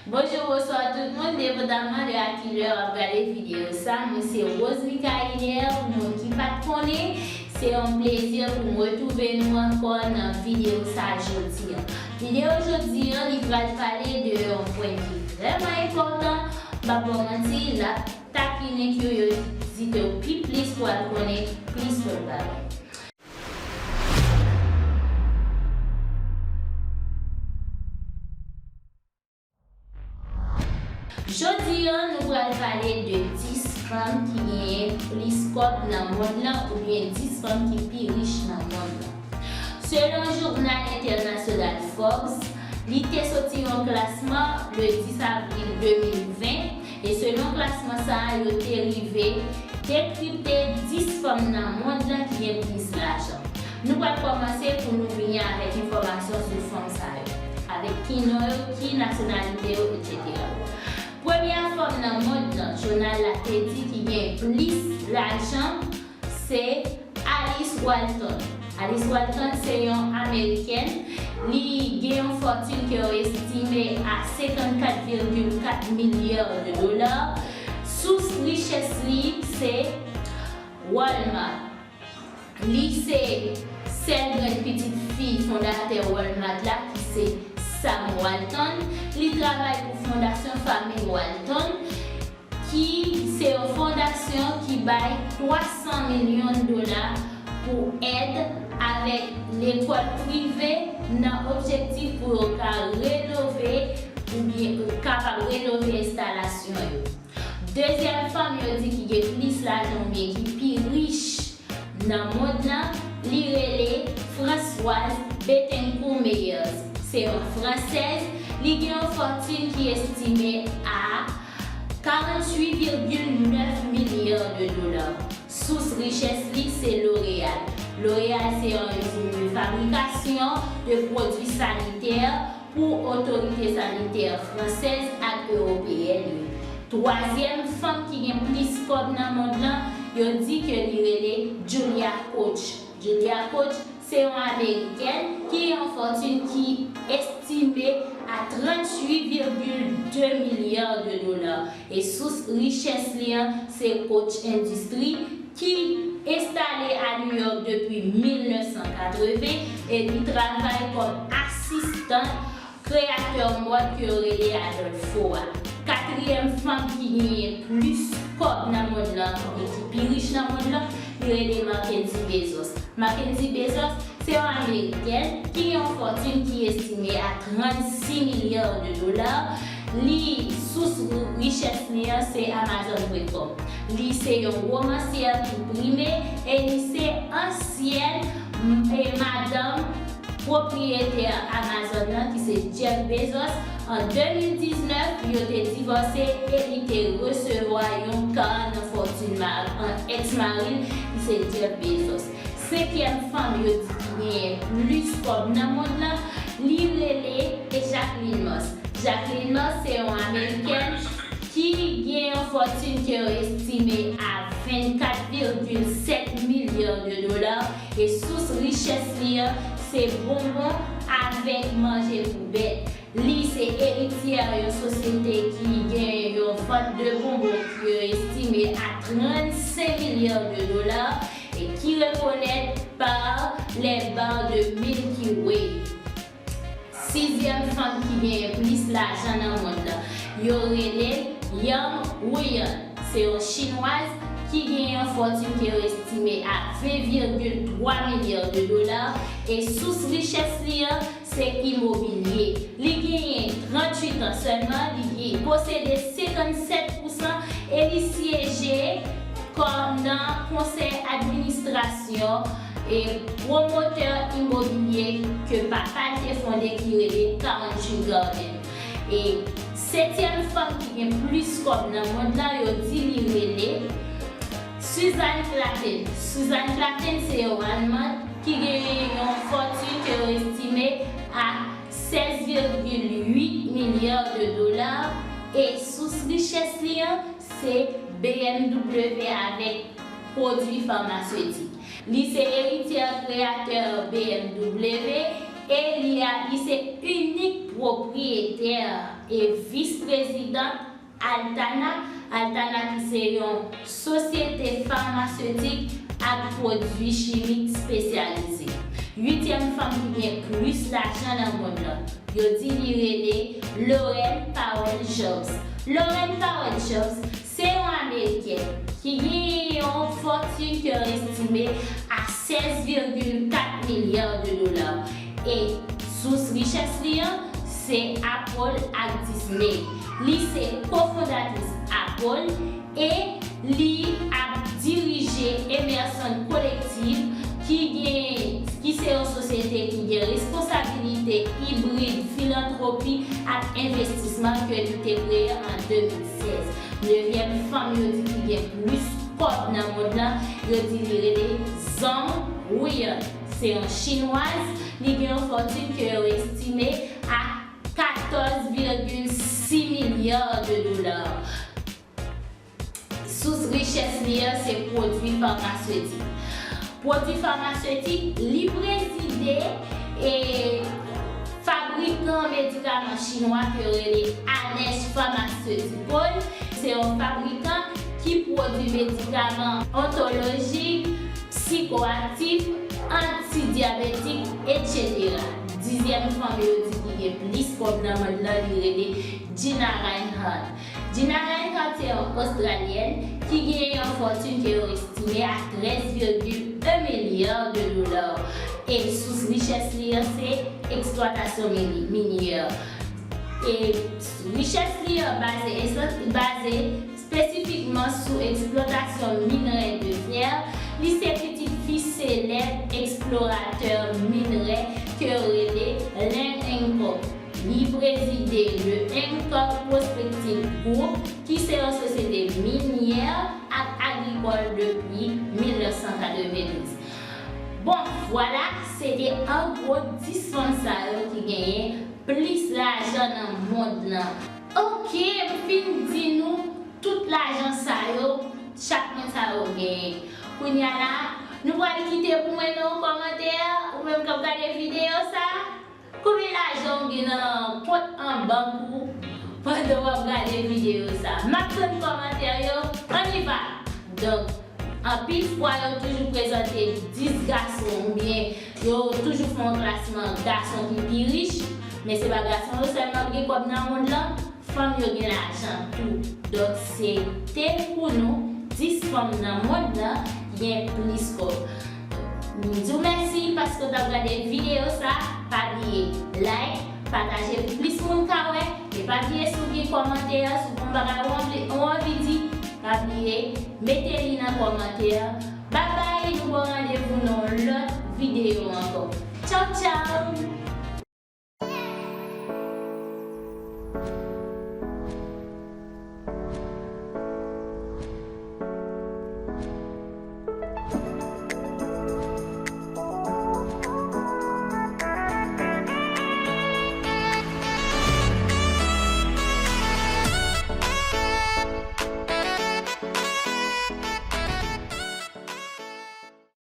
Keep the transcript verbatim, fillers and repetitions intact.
Bonjou, bonswa tout moun, depandaman de a kilè w ap gade videyo sa. Mwen se Rose Micaëler, pou moun ki pa t konnen, se yon plezi pou m retwouve nou ankò nan videyo sa jodi an. Videyo jodi an, li pral pale de yon pwen ki vrèman enpòtan, m p ap ba w manti, l ap takinen kiryozite w pi plis pou al konnen plis lòt bagay. Jodi an, nou pral pale de dis fanm ki genyen plis kòb nan mond lan, oubyen dis fanm ki pi rich nan mond lan. Selon jounal entènasyonal Forbes, li te soti yon klasman le dis avril de mil ven, e selon klasman sa a, yo te rive dekripte dis fanm nan mond lan ki gen plis lajan. Nou pral kòmanse pou nou vini avèk enfòmasyon sou fanm sa yo, avèk ki non yo, ki nasyonalite yo, etsetera. Premyè fanm nan mond lan, jounal la te di ki gen plis lajan, se Alice Walton. Alice Walton se yon amerikèn. Li gen yon fòtin ke yo estime a senkannkat virgil kat milya de dola. Sous richès li se Walmart. Li se sèl grenn pitit fi fondatè Walmart la, ki se Sam Walton. Li travay pou fondasyon fanmi Walton, ki se yon fondasyon ki bay twa san milyon dola pou èd avèk lekòl prive nan objektif pou yo ka renove oubyen kapab renove enstalasyon yo. Dezyèm fanm yo di ki gen plis lajan oubyen ki pi rich nan mond lan, li rele Françoise Bettencourt Meyers. Se yon fransèz, li gen yon fòtin ki estime a karanntuit virgil nèf milya de dola. Sous richès li se L'Oréal. L'Oréal se yon izin de fabrikasyon de pwodui sanitè pou otorite sanitè fransèz ak ewopeyèn yo. Twazyèm fanm ki gen plis kòb nan mond lan, yo di ke li rele Julia Koch. Julia Koch se yon amerikèn ki gen yon fòtin ki estime a tranntuit virgil de milya de dola. E sous richès li an se Koch Industries, ki enstale a New York depi mil nèf san katreven e li travay kòm asistan kreyatè mòd ke yo rele Adolfo a. Katriyèm fanm ki genyen plis kòb nan mond lan, oubyen ki pi rich nan mond lan, li rele Mackenzie Bezos. Mackenzie Bezos se yon amerikèn ki gen yon fòtin ki estime a trannsis milya de dola. Li, sous richès li an se Amazon pwen kòm. Li se yon womansyè ki prime e li se ansyèn, e, madanm pwopriyetè Amazon nan, ki se Jeff Bezos. An de mil diznèf, yo te divòse e li te resevwa yon kar nan fòtin ma-, an èks mari l, ki se Jeff Bezos. Senkyèm fanm yo di ki genyen plis kòb nan mond lan, li rele Jacqueline Moss. Jacqueline Moss se yon amerikèn ki gen yon fòtin ke yo estime a vennkat virgil sèt milya de dola, e sous richès li an se bonbon avèk manje pou bèt. Li se erityè yon sosyete ki gen yon vant de bonbon ki yo estime a trannsenk milya de dola e ki rekonèt pa les bars de Milky Way. Sizyèm fanm ki genyen plis lajan nan mond lan, yo rele Yang Wuyan. Se yon chinwaz ki gen yon fòtin ke yo estime a ven virgil twa milya de dola, e sous richès li an se imobilye. Li genyen tranntuit an sèlman, li gen, posede senkannsèt pousan e li syeje kòm nan konsèy administrasyon e pwomotè imobilye ke papa l te fonde ki rele Country Garden. E setyèm fanm ki gen plis kòb nan mond lan, yo di li rele Suzanne Klatten. Suzanne Klatten se yon Alman ki gen yon fòtin ke yo estime a sèz virgil uit milya de dola e sous richès li an se B M W avèk pwodui famasetik. Li se erityè kreyatè B M W e li a, li se inik pwopriyetè e vis-prezidan Altana, Altana ki se yon sosyete famasetik ak pwodui chimik espesyalize. Uityèm fanm ki gen plis lajan nan mond lan, yo di li rele Lauren Powell Jobs. Lauren Powell Jobs se yon amerikèn ki gen yon fòtin ke yo estime a sèz virgil kat milya de dola. E sous richès li an se Apple ak Disney. Li se kofondatris Apple e li ap dirije Emerson Collective ki gen, ki se yon sosyete ki gen responsabilite ibrid, filantwopi ak envestisman ke li te kreye an de mil sèz. Nevyèm fanm yo di ki gen plis kòb nan mond lan, yo di li rele Zhang Weili. Se yon chinwaz, li gen yon fòtin ke yo estime a katòz virgil sis milya de dola. Sous richès li an se pwodui famasetik. Pwodui famasetik, li prezide e fabrikan medikaman chinwa ke yo rele Anesh Pharmaceutical. Se yon fabrikan ki pwodui medikaman ontolojik, psikoaktif, antidyabetik, etsetera. Dizyèm fanm yo di ki gen plis kòb nan mond lan, li rele Gina Rinehart. Gina Rinehart se yon Ostralyèn ki gen yon fòtin ke yo estime a trèz virgil en milya de dola. E sous richès li an se eksplwatasyon mini-, minyè. E richès li an baze esan-, baze espesifikman sou eksplwatasyon minrè de fè. Li se pitit fi selèb eksploratè minrè ke yo rele Len Hancock. Li prezide le Hancock Prospective Group, ki se yon sosyete minyè ak agrikòl depi mil nèf san katrevendouz. Bon, vwala, se te an gwo dis fanm sa yo ki genyen plis lajan nan mond lan. Oke, m fin di nou tout lajan sa yo, chak moun sa yo genyen. Kounye a la, nou pral kite pou mwen nan yon kòmantè, ou menm k ap gade videyo sa. Konbyen lajan w gen nan kont an bank ou pandan w ap gade videyo sa? M ap tann kòmantè yo, ann y va! Donk, anpil fwa yo toujou prezante dis gason oubyen yo toujou fè yon klasman gason ki pi rich, men se pa gason yo sèlman ki gen kòb nan mond lan, fanm yo gen lajan tou. Donk, se te pou nou dis fanm nan mond lan ki gen plis kòb. M di w mèsi paske w t ap gade videyo sa. Pa bliye like, pataje pou plis moun ka wè. E pa bliye si w gen kòmantè, si w gen yon bagay ou anvi, ou anvi di, pa bliye mete li nan kòmantè. Babay, nou ba w randevou nan yon lòt videyo ankò. Tchaw, tchaw!